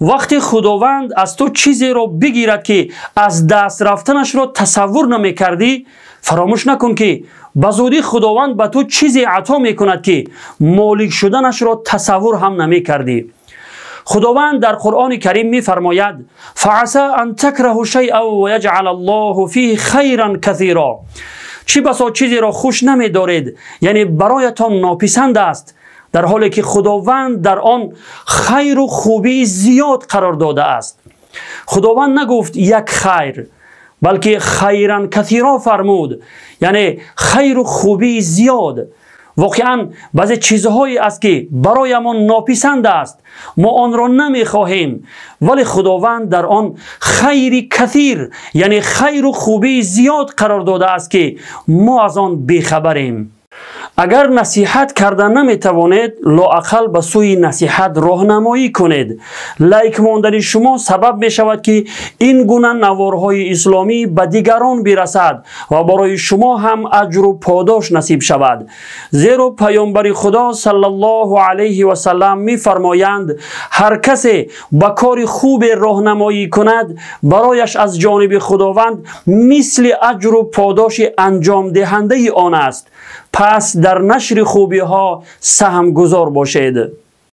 Вақте худованд аз ту чизеро бигирад, ки аз даст рафтанашро тасаввур намекардӣ, фаромӯш накун, ки ба зудӣ худованд ба ту чизе ато мекунад, ки молик шуданашро тасаввур ҳам намекардӣ. Худованд дар Қуръони Карим мефармояд: فعسى أن تكرهوا شيئا ويجعل الله فيه خيرا كثيرا. Чӣ басо чизеро хуш намедоред, яъне бароятон нописанд аст, дар ҳоле ки худованд дар он хайру хубии зиёд қарор додааст. Худованд нагуфт як хайр, балки خيرا كثيرا фармуд, яъне хайру хубии зиёд. Воқеан, баъзе чизҳое аст, ки бароямон нописанд аст, мо онро намехоҳем, вале худованд дар он хайри касир, яъне хайру хубии зиёд қарор додааст, ки мо аз он бехабарем. Агар насиҳат карда наметавонед, лоақал ба сӯи насиҳат роҳнамоӣ кунед. Лайк мондани шумо сабаб мешавад, ки ин гуна наворҳои исломӣ ба дигарон бирасад ва барои шумо ҳам аҷру подош насиб шавад. Зеро паёмбари Худо саллаллоҳу алайҳи васаллам мефармоянд: ҳар касе ба кори хубе роҳнамоӣ кунад, барояш аз ҷониби худованд мисли аҷру подоши анҷомдиҳандаи он аст. Пас дар нашри хубиҳо саҳмгузор бошед.